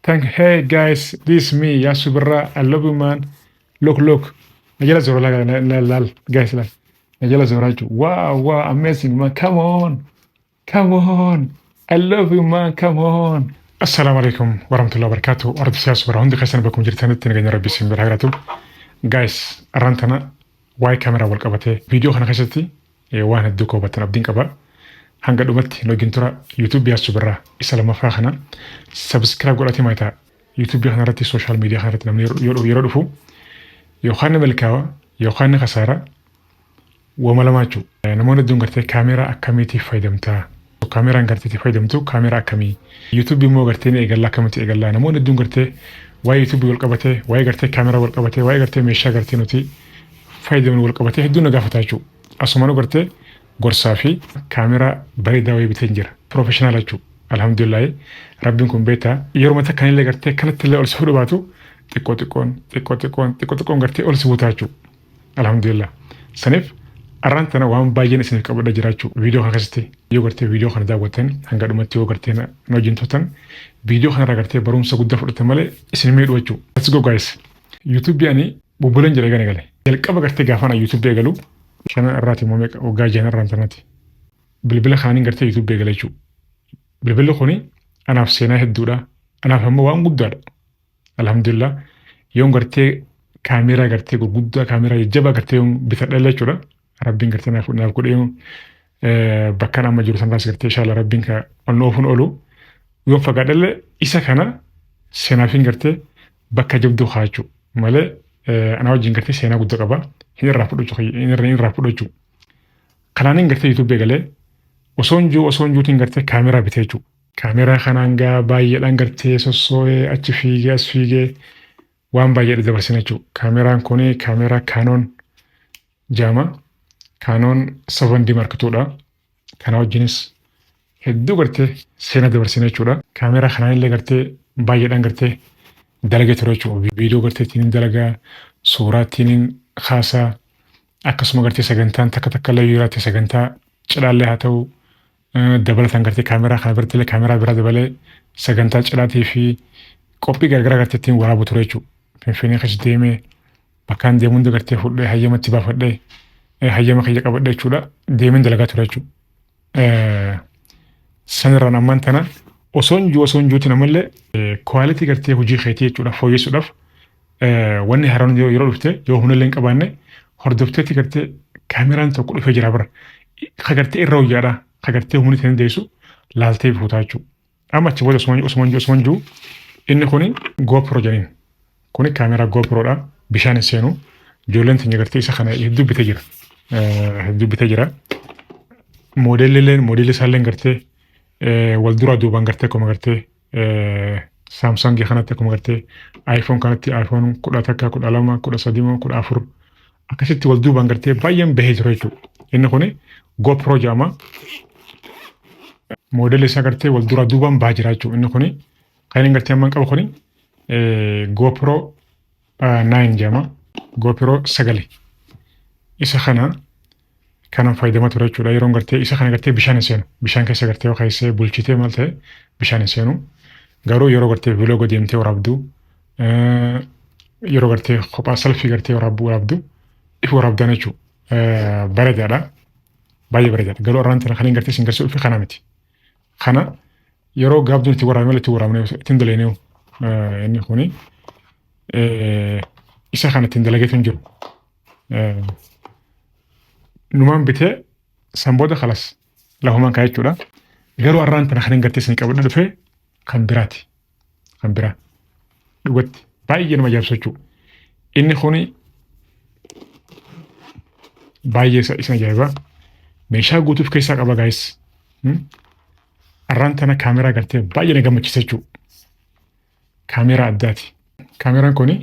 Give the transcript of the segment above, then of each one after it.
Thank hey guys, this is me, Yasu Birra. I love you, man. Look, look. Na jala zoora laal laal guys, laal. Na jala zoora jechuudha. Wow, amazing, man. Come on. Come on. I love you, man. Come on. Assalaamu alaikum warahmatullahi wabarakatuh. Hordoftoota Yasu Birraa, hundi keessan bakkuma jirtanitti nageenya Rabbii isin bira haa jiraatu. Guys, arraan tana waa'ee kaameraa wal qabatee viidiyoo kana keessatti waan hedduu hubattan abdiin qaba. Hanga dhumatti nu wajjin tura. YouTube Yasu Birraa isa lammaffaa kana subscribe godhatee maataa YouTube kana irratti, social media kana irratti namni yeroo dhufu yookaan ni milkaawa yookaan ni kasaara, wama lama jechuudha. Namoonni hedduun gartee kaameraa akkamiitiif fayyadamtaa? Kaameraan gartee itti fayyadamtu kaameraa akkamii? YouTube immoo gartee ni eegallaa, akkamitti eegallaa? Namoonni hedduun gartee waa'ee YouTube wal qabatee, waa'ee gartee kaameraa wal qabatee, waa'ee gartee meeshaa gartee nuti fayyadamnu wal qabatee hedduun na gaafataa jechuudha. Asumaan gartee gorsaa fi kaameraa bareedaa wayii bitee jira. Professional jechuudha. Alhamdulillahi, Rabbiin kun beektaa, yeroo mata kanillee gartee kanatti illee ol si fuudhu baatu, xiqqoo xiqqoon, xiqqoo xiqqoon, xiqqoo xiqqoon gartee ol si buutaa jechuudha. Alhamdulillah. Saniif arraan tana waan baay'een isiniif qabadha jira jechuudha. Viidiyoo kana keessatti yoo gartee viidiyoo kana daawwattan, hanga dhumatti yoo gartee na wajjin turtan, viidiyoo kanarraa gartee barumsa guddaa fudhatan malee isin miidhu jechuudha. Let's go, guys. YouTube ani bubbuleen jira eegale gale. Jalqaba gartee gaafa ana YouTube eegalu, shanan irraati immoo meeqa, waggaa jahan irraan tanatti. Bilbila kaaniin gartee YouTube eegale jechuudha. Bilbilli kuni anaaf seenaa hedduudha. Anaaf ammoo waan guddaadha. Alhamdulillah, yoon gartee kaameraa gartee gurguddaa, kaameraa jajjabaa gartee yoon bitadha jechuudha. Rabbiin gartee naaf godhee yoon bakka amma jiru sanarraas gartee inshallah Rabbiin ka ol oofuun oolu yoon fagaadhallee, isa kana seenaafiin gartee bakka jabduu haa jechuudha. Malee ana wajjin gartee seenaa guddaa qaba. Hin irraa fudhachuu, hin irraa fudhachuu. Kanaaniin gartee YouTube eegalee osoo hin juutiin gartee kaameraa bitee jechuudha. Kaameraa kanaan gaa baay'eedhaan gartee sossoo'ee, achi fiigee as fiigee waan baay'ee dabarsine jechuudha. Kaameraan kuni kaameraa Canon jaama. Canon 7D Mark IIdha. Kana wajjinis hedduu gartee seenaa dabarsine jechuudha. Kaameraa kanaan illee gartee baay'eedhaan gartee dalagee ture jechuudha. Viidiyoo gartee ittiin dalagaa, suuraa ittiin kaasaa, akkasuma gartee sagantaan takka takka illee yoo jiraate, sagantaa cidhaallee haa ta'u, dabalataan gartee kaameraa kana biratti illee kaameraa biraa dabalee sagantaa cidhaatii fi qophii garagaraa gartee ittiin waraabu ture jechuudha. Finfinnee keessa deemee bakkaan deemu hunda gartee fudhee, hayyamatti baafadhee, hayyama kiyya qabadhee jechuudha, deemeen dalagaa ture jechuudha. Sanirraan ammaan tana osoo hin juutin ammallee quality gartee hojii keetii jechuudha fooyyessuudhaaf, wanni haaraan yeroo dhufte, yoo humna illee hin qabaanne, hordofteetti gartee kaameraan tokko dhufee jira bara. Ka gartee irra wayyaadha. Ka gartee humni ittiin dandeessu laaltee fuutaa jechuudha. Amma achi booda osuma jiru inni kuni GoPro jedhaniin. Kuni kaameraa GoProodha. Bishaan hin seenu. Ijoolleen teenya gartee isa kana hedduu bitee jira. Hedduu bitee jira. Moodelli illee, moodelli isaallee gartee wal duraa duubaan gartee akkuma gartee Samsung kanatti, akkuma gartee iPhone kanatti, iPhone 11, 12, 13 moo 14, akkasitti wal duubaan gartee baay'een bahee jira jechuudha. Inni kuni GoPro jedhama. Moodelli isaa gartee wal duraa duubaan bahaa jira jechuudha. Inni kuni kan inni gartee ammaan qabu kuni GoPro 9 jedhama. GoPro 9. Isa kana kanan fayyadamaa ture jechuudha. Yeroon gartee isa kana gartee bishaan hin seenu. Bishaan keessa gartee yoo keessee bulchitee maal ta'e bishaan hin seenu. Garuu yeroo gartee vlog deemtee waraabdu, yeroo gartee kophaa selfie gartee waraabdu, ifa waraabdan jechuudha. Bareedaadha. Baay'ee bareedaadha. Garuu arraan tana kan hin gartee isin garsiisuu dhufe kana miti. Kana yeroo gaabduun itti waraabame malee itti waraabne ittiin daleenee, inni kuni isa kana ittiin dalageetu hin jiru. Numaan bitee san booda kalas lafumaan kaa'e jechuudha. Garuu arraan tana kan hin gartee isin qabadhe dhufe kan biraati. Kan biraa. Dhugatti baay'ee nama ajaa'ibsa jechuudha. Inni kuni baay'ee isin ajaa'iba. Meeshaa guutuuf keessaa qaba, guys. Arraan tana kaameraa gartee baay'ee na gammachiisa jechuudha. Kaameraa addaati. Kaameraan kuni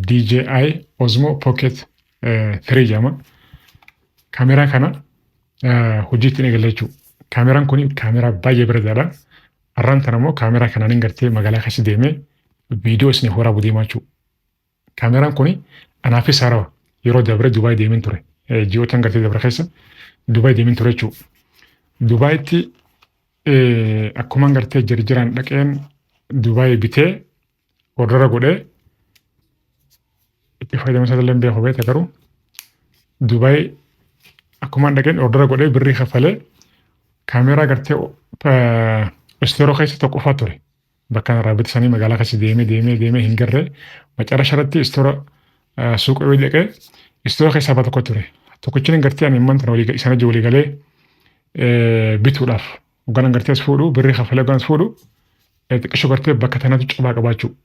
DJI Osmo Pocket 3 jedhama. Kaameraa kana hojii ittiin eegalla jechuudha. Kaameraan kuni kaameraa baay'ee bareedaadha. Arraan tana immoo kaameraa kanaan gartee magaalaa keessa deemee viidiyoo isiniif waraabuu deemaa jechuudha. Kaameraan kuni anaafis haarawa. Yeroo dabre Dubaay deemeen ture. Ji'ootan gartee dabre keessa Dubaay deemeen ture jechuudha. Dubaayitti akkumaan gartee jirjiraan dhaqeen Dubaay bitee order godhee itti fayyadama isaa illee beeku beekta. Garuu Dubaay akkuma dhaqeen order godhee birrii kaffalee, kaameeraa gartee store keessa tokko qofaa ture. Bakka irraa bitisanii magaalaa keessa deemee deemee deemee hin garree, macarasha irratti store suuqa yoo dhaqee store keessaa bakka tokko ture. Tokkichi gartee ani imman tana walii isaan wajjin walii galee bituudhaaf hoggaan gartee as fuudhu, birrii kaffalee hoggaan as fuudhu, xiqqishoo gartee bakka tanatu cabaa qabaachuu.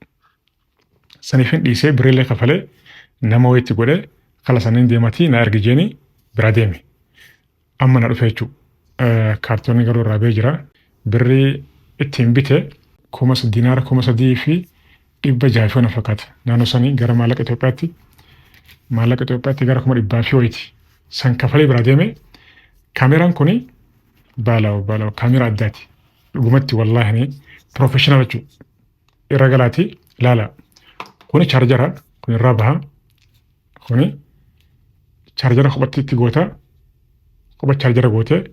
Saniifin dhiisee birriillee kafalee nama wayitti godhee kala saniin deematii na ergi jeeni bira deeme. Amma na dhufe jechuudha. Kaartoonni garuu irraa ba'ee jira. Birrii ittiin bite kuma dinaara 3600 fi na fakkaata. Naannoo sanii gara maallaqa Itoophiyaatti gara 100,000 fi wayiiti. San kafalee bira deeme. Kaameraan kuni baalaw baalaw, kaameraa addaati. Dhugumatti wallaahi professional jechuudha. Irra galaati ilaala. Kuni charger, kun irraa baha. Kuni charger kophatti itti goota. Kopha charger gootee,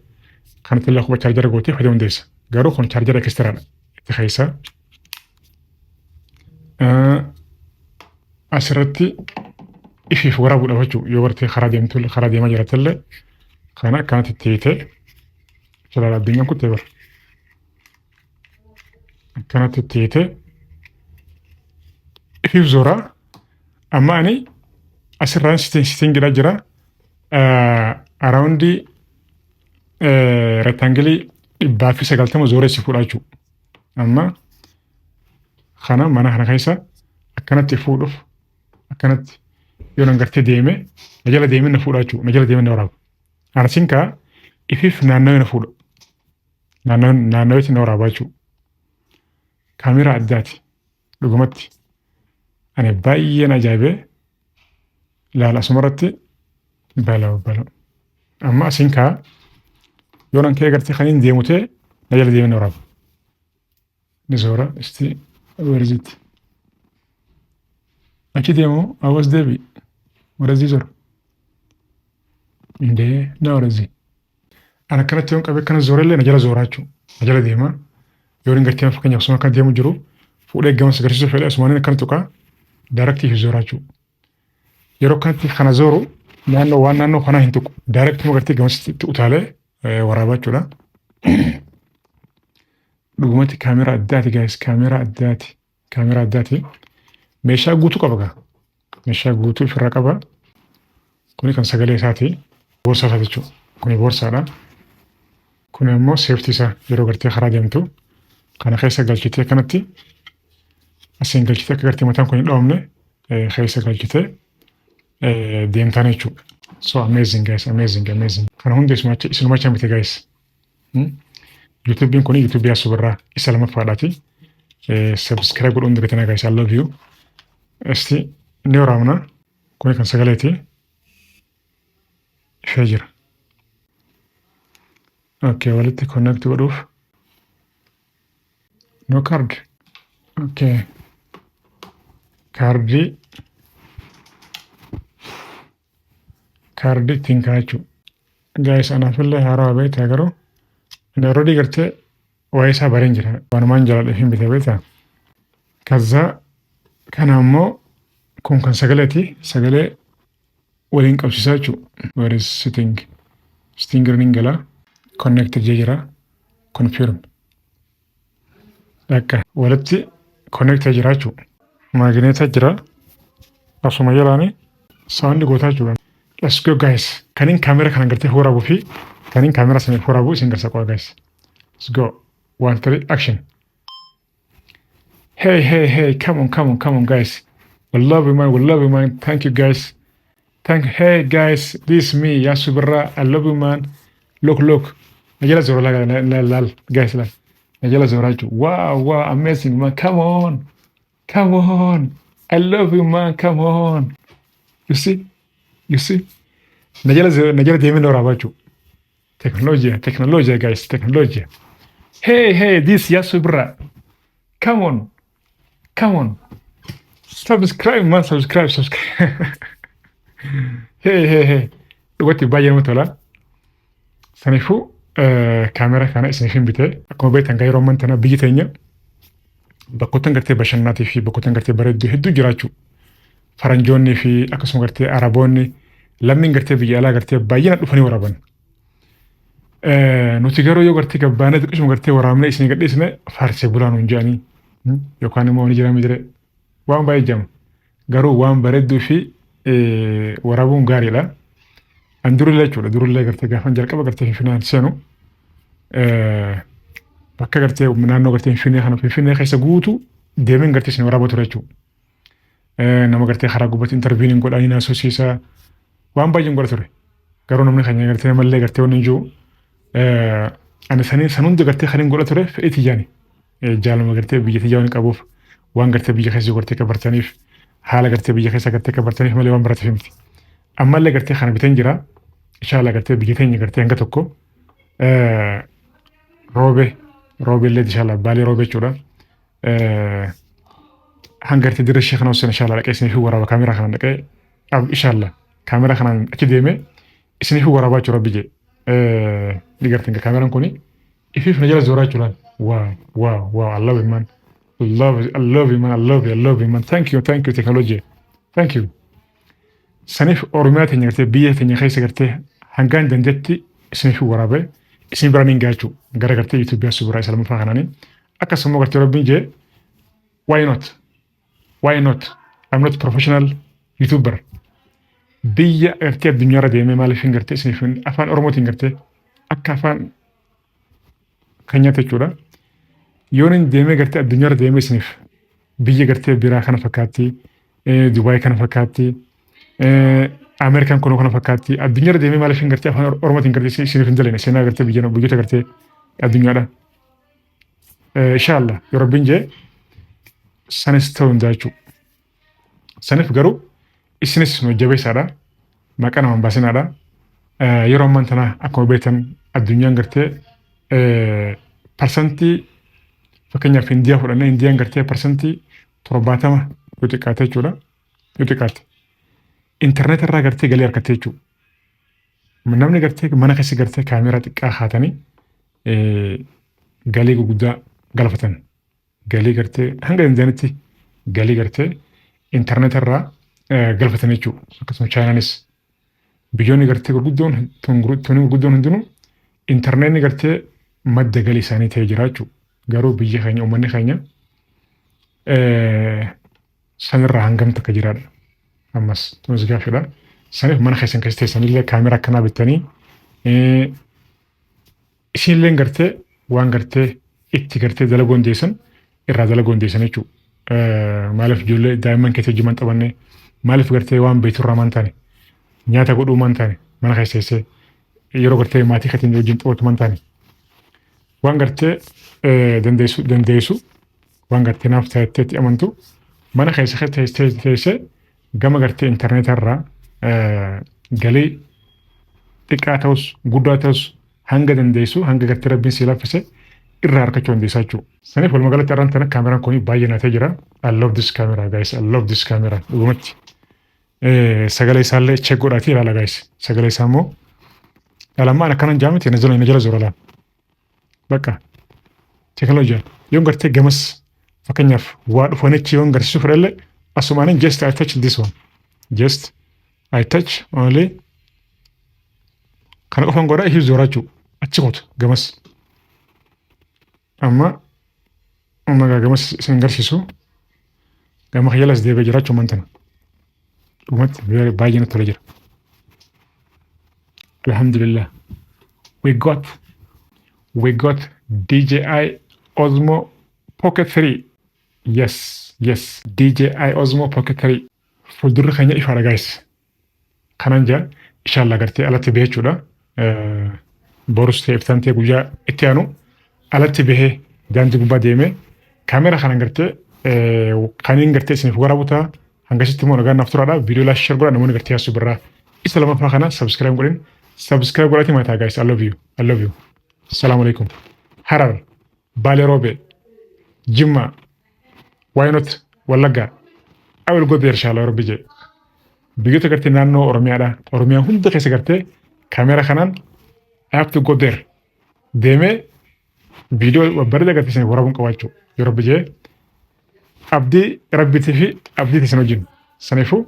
kanatti illee kopha charger gootee fayyadamuu dandeessa. Garuu kun charger extraadha. Itti keessa. Asirratti ifiif waraabuudhaaf jechuudha. Yoo gartee karaa deemtu, karaa deemaa jiraattellee kana akkanatti itti hiitee jalaala addunyaan kuttee bara. Akkanatti itti hiitee ifiif zoraa. Amma ani asirraan settingidha jira. Around rectangle 190 zooree si fuudha jechuudha. Amma kana mana kana keessa akkanatti fuudhuuf, akkanatti yoo nan gartee deeme na jala deemee na fuudha jechuudha. Na jala deemee na waraaba. Anasiin kaa ifiif naannawee na fuudha. Naannaweetti na waraaba jechuudha. Kaameraa addaati. Dhugumatti. Ani baay'een ajaa'ibee ilaala asumarratti bala'u bala'u. Amma asiin kaa yoo nan ka'ee gartee kan hin deemu ta'e na jala deemee na waraaba. Ni zoora isti, where is it? Achi deemu awas deebi. ወደዚህ ዞር እንዴ ና ወደዚህ። Ana akkanatti yoon qabee akkana zoorellee na jala zooraa jechuudha. Na jala deema. Yoo inni gartee fakkeenyaaf osuma akka deemu jiru fuudhee gamas agarsiisuu fedhe, asumaan akkana tuqaa directii fi zooraa jechuudha. Yeroo akkanatti kana zooru naannoo waan naannoo kanaa hin tuqu. Directuma gartee gamasitti utaalee waraabaa jechuudha. Dhugumatti kaameraa addaati guys, kaameraa addaati. Kaameraa addaati. Meeshaa guutuu qaba gaa. Meeshaa guutuu ofirraa qaba. Kuni kan sagalee isaati. Boorsaa isaati jechuudha. Kuni boorsaadha. Kuni immoo safety isaa, yeroo gartee karaa deemtu kana keessa galchitee, kanatti asiin galchitee, akka gartee mataan kun hin dhoofne keessa galchitee deemtaan jechuudha. So amazing guys, amazing, amazing. Kana hundi isinuma acha miti guys. YouTubein kun YouTube Yaasuu Birraa isa lamaffaadhaati. Subscribe godhuun dagatinaa guys, I love you. Esti ni waraabna. Kuni kan sagaleeti. Ishee jira. Okay, walitti connect godhuuf. No card. Okay. Kaardii ittiin kaa'achuu. Guys, anaafillee haarawaa beektaa, garuu inni already gartee waa'ee isaa bareen jira. Wanumaan jaaladheef hin bite beektaa. Kaza kana immoo kun kan sagaleeti. Sagalee waliin qabsiisaa jechuudha. Where is setting? Setting irra ni gala. Connected jira. Confirm. Akka walitti connect jira jechuudha. Magnet jira. Asuma jalaani sound gootaa jechuudha. Let's go guys. Kaniin kaamera kana gartee waraabuu fi kaniin kaamera sana waraabuu isin garsa qo'a guys. Let's go. One, three, action. Hey, hey, hey, come on, come on, come on, guys. We love you, man. We love you, man. Thank you, guys. Thank you. Hey, guys, this is me, Yasu Birra. I love you, man. Look, look. Na jala zoora la la guys la. Na jala zoora jechuudha. Wow, amazing, man. Come on. Come on. I love you, man. Come on. You see? You see? Na jala deemee na waraabaa jechuudha. Teknoolojii, teknoolojii, guys, teknoolojii. Hey, hey, this Yasu Birra. Come on. Come on. Subscribe, man, subscribe, subscribe. Hey, hey, hey. Dhugatti baay'ee namatti tola. Saniifuu kaamera kana isiniif hin bitee. Akkuma beektan yeroo ammaa tana biyyi teenya Bakkoottan gartee bashannanaatii fi bakkoottan gartee bareedduu hedduu jiraachuu. Faranjoonni fi akkasuma gartee Araboonni, lammiin gartee biyya alaa gartee baay'ina dhufanii waraaban. Nuti garuu yoo gartee gabbaanee xiqqishuma gartee waraabnee isin gadhiisne, faarsee bulaa nuun jedhanii yookaan immoo ni jira jire waan baay'ee jedhamu. Garuu waan bareedduu fi waraabuun gaariidha. An durillee jechuudha, durillee gartee gaafan jalqaba gartee Finfinnee seenu, bakka gartee naannoo gartee Finfinnee kana, Finfinnee keessa guutuu deemeen gartee isin waraabaa ture jechuudha. Nama gartee karaa gubbatti interview godhanii naasosiisaa waan baay'een godha ture. Garuu namni keenya gartee namallee gartee wanni hin jiru. Ani saniin san hunda gartee kan hin godha ture fedhii tiyyaani. Jaalama gartee biyya tiyyaa waan qabuuf, waan gartee biyya keessa gartee qabartaniif, haala gartee biyya keessa gartee qabartaniif malee waan barateef miti. Ammallee gartee kana biteen jira. Inshallah gartee biyya teenya gartee hanga tokko Roobe, Roobe illee inshallah, Baalee Roobe jechuudha. Hanga gartee dirra ishee kana osoo inshallah dhaqee isiniif waraaba, kaameraa kana dhaqee inshallah kaameraa kanaan achi deemee isiniif waraabaa jechuudha, Rabbi jee. Ni gartee kaameraan kuni ifiif na jala zooraa jechuudha. Wow, I love it, man. I love it, I love you, man. I love you, I love you, man. Thank you, thank you, technology. Thank you. Saniif Oromiyaa teenya gartee biyya teenya keessa gartee hangaan dandeetti isiniif waraabee isin biraan hin gaachuu gara gartee YouTube suuraa isa lammaffaa kanaanii. Akkasuma gartee Rabbiin jee, why not, why not? I'm not professional YouTuber. Biyya gartee addunyaarra deemee maaliif hin gartee isiniif afaan Oromootiin gartee akka afaan keenyaatti jechuudha. Yoon hin deemee gartee addunyaarra deemee isiniif biyya gartee biraa kana fakkaatti, Dubaay kana fakkaatti, Ameerikaan kun kana fakkaatti, addunyaarra deemee maaliif hin gartee afaan Oromootiin gartee isiniif hin dalene seenaa gartee biyya biyyoota gartee addunyaadha. Inshallah yoo Rabbiin jee sanis ta'uu hin jechuudha. Saniif garuu isinis nu jabeessaadha. Maqaa nama hin baasinaadha. Yeroo ammaan tana akkuma beektan addunyaan gartee parsantii, fakkeenyaaf Indiyaa fudhannee, Indiyaan gartee 70% yoo xiqqaate jechuudha. Yoo xiqqaate. Intarneet irraa gartee galii argattee jechuudha. Namni gartee mana keessa gartee kaameraa xiqqaa haatanii galii gurguddaa galfatan. Galii gartee hanga danda'anitti galii gartee intarneet irraa galfatan jechuudha. Akkasuma Chaayinaanis biyyoonni gartee gurguddoon tuni gurguddoon hundinuu intarneetni gartee madda galii isaanii ta'ee jira jechuudha. Garuu biyya keenya, uummanni keenya sanirraa hangam takka jiraadha. Ammas tunis gaaffiidha. Saniif mana keessan keessa teessanillee kaameraa akkanaa bittanii isinillee gartee waan gartee itti gartee dalaguu dandeessan irraa dalaguu dandeessan jechuudha. Maaliif ijoollee daa'imman keessa wajjin taphanne, maaliif gartee waan beekturraa maan taane, nyaata godhuu maan taane, mana keessa teessee yeroo gartee maatii keetiin wajjin taphatu maan taane, waan gartee dandeessu, waan gartee naaf ta'etti amantu, mana keessa teessee gama gartee intarneetarraa galii xiqqaa ta'us guddaa ta'us hanga dandeessu, hanga gartee Rabbiin si laaffise irraa argachuu dandeessaa jechuudha. Saniif walumaa galatti har'aan tana kaameraan kun baay'ee naatee jira. I love this camera, guys. I love this camera dhugumatti. Sagalee isaallee check godhaatii ilaala, guys. Sagalee isaa immoo dhalammaan akkanan jaamiti na jala zoora laala. Bakka teekinooloojiyaan yoon gartee gamas fakkeenyaaf waa dhufanichi yoon garsiisuu fedhallee asumaanin just I touch this one. Just I touch only, kana qofan godha, ishii zoora jechuudha. Achi qotu gamas. Amma gamas isin garsiisu gama kiyyalas deebi'ee jiraachuu mantana. Dhugumatti baay'ee natti tolee jira. Alhamdulillah. We got DJI Osmo Pocket 3. Yes. DJI Osmo Pocket 3. Fuuldurri keenya ifaadha, guys. Kanan jaa inshallah gartee alatti bahee jechuudha. Borus ta'e iftaan ta'e guyyaa itti aanu alatti bahee daandii gubbaa deemee kaameraa kanan gartee kaniin gartee isiniif waraabu ta'a. Hangasitti immoo nagaan naaf turaadha. Viidiyoo like, share godhaa. Namoonni gartee yaasuu birraa isa lammaffaa kana subscribe godhin. Subscribe godhaatii mataa, guys. I love you. I love you. Assalamu alaikum. Harar, Baale Roobe, Jimma, why not Wallagga? I will go there inshallah Rabbi jedhe. Biyyoota gartee naannoo Oromiyaadha. Oromiyaa hunda keessa gartee kaameraa kanaan I have to go there. Deemee viidiyoo bareeda gartee isin waraabuun qabaachuu. Yoo Rabbi jedhe. Abdii rabbiitii fi abdii teessan wajjin. Saniifuu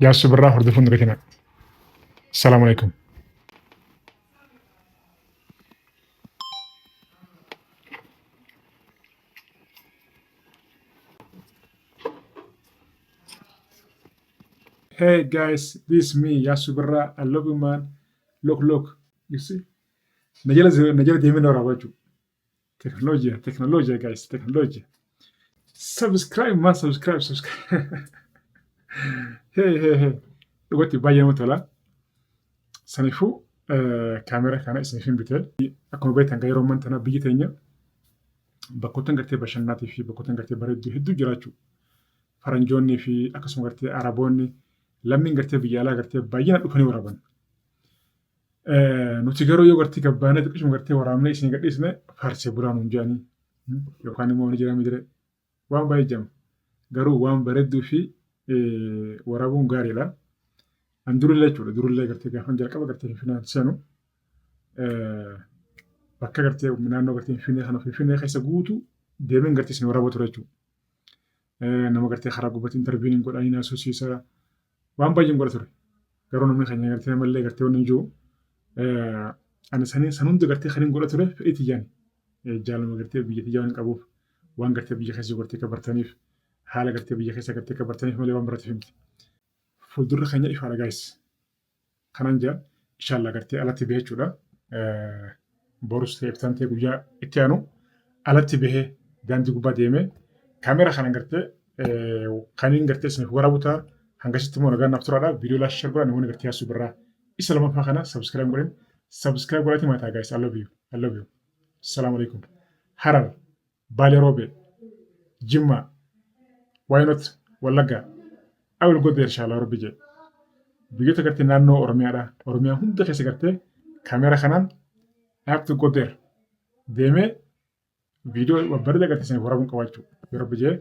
Yaassuu Birraa hordofuun dagatina. Assalaamu alaikum. Hey guys, this is me, Yasu Birra. I love you, man. Look, look. You see? Na jala na jala deemee na waraabaa jechuudha. Teknoolojii, teknoolojii guys, teknoolojii. Subscribe, man, subscribe, subscribe. Hey, hey, hey. Dhugatti baay'ee namatti tola. Saniifuu kaameraa kana isiniif hin bitee. Akkuma beektan yeroo ammaan tana biyyi teenya bakkoottan gartee bashannanaatii fi bakkoottan gartee bareedduu hedduu jiraachuu. Faranjoonnii fi akkasuma gartee Araboonni lammiin gartee biyya alaa gartee baay'inaan dhufanii waraaban. Nuti garuu yoo gartee gabbaanee xiqqishuma gartee waraabnee isin gadhiisne faarsee bulaa nuun jedhanii yookaan immoo ni jedhame jire waan baay'ee jedhama. Garuu waan bareedduu fi waraabuun gaariidha. An durillee jechuudha durillee gartee gaafan jalqaba gartee Finfinnee seenu bakka gartee naannoo gartee Finfinnee kana Finfinnee keessa guutuu deemeen gartee isin waraabaa ture jechuudha. Nama gartee karaa gubbatti interviin hin godhanii naasosiisa waan baay'een godha ture. Garuu namni keenya gartee namallee gartee wanni hin jiru. Ani sanii san hunda gartee kan hin godha ture fedhii tiyyaan jaalama gartee biyya tiyyaa waan qabuuf waan gartee biyya keessa gartee kabartaniif haala gartee biyya keessa gartee kabartaniif malee waan biraatiif miti. Fuuldurri keenya ifaadha guys. Kanan jaa inshallah gartee alatti bahee jechuudha. Borus ta'e iftaan ta'e guyyaa itti aanu alatti bahee daandii gubbaa deemee kaameera kana gartee kaniin gartee isiniif waraabu ta'a. Hangasitti immoo nagaan naaf turaadha. Viidiyoo laayik share godhaa namoonni gartee Yaasuu Birraa isa lammaffaa kana subscribe godhin. Subscribe godhaatii mataa guys. I love you. I love you. Assalamu alaikum. Harar, Baale Roobe, Jimma, why not Wallagga. I will go there inshallah Rabbi jedhe. Biyyoota gartee naannoo Oromiyaadha. Oromiyaa hunda keessa gartee kaameera kanaan I have to go there. Deemee viidiyoo babbareedaa gartee isin waraabuun qaba jechuudha. Yoo Rabbi jedhe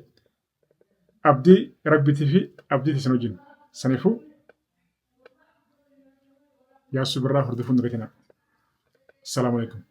abdii Rabbiitii fi abdii isin wajjin. Saniifuu Yaasuu Birraa hordofuun dagatina. Assalaamu alaikum.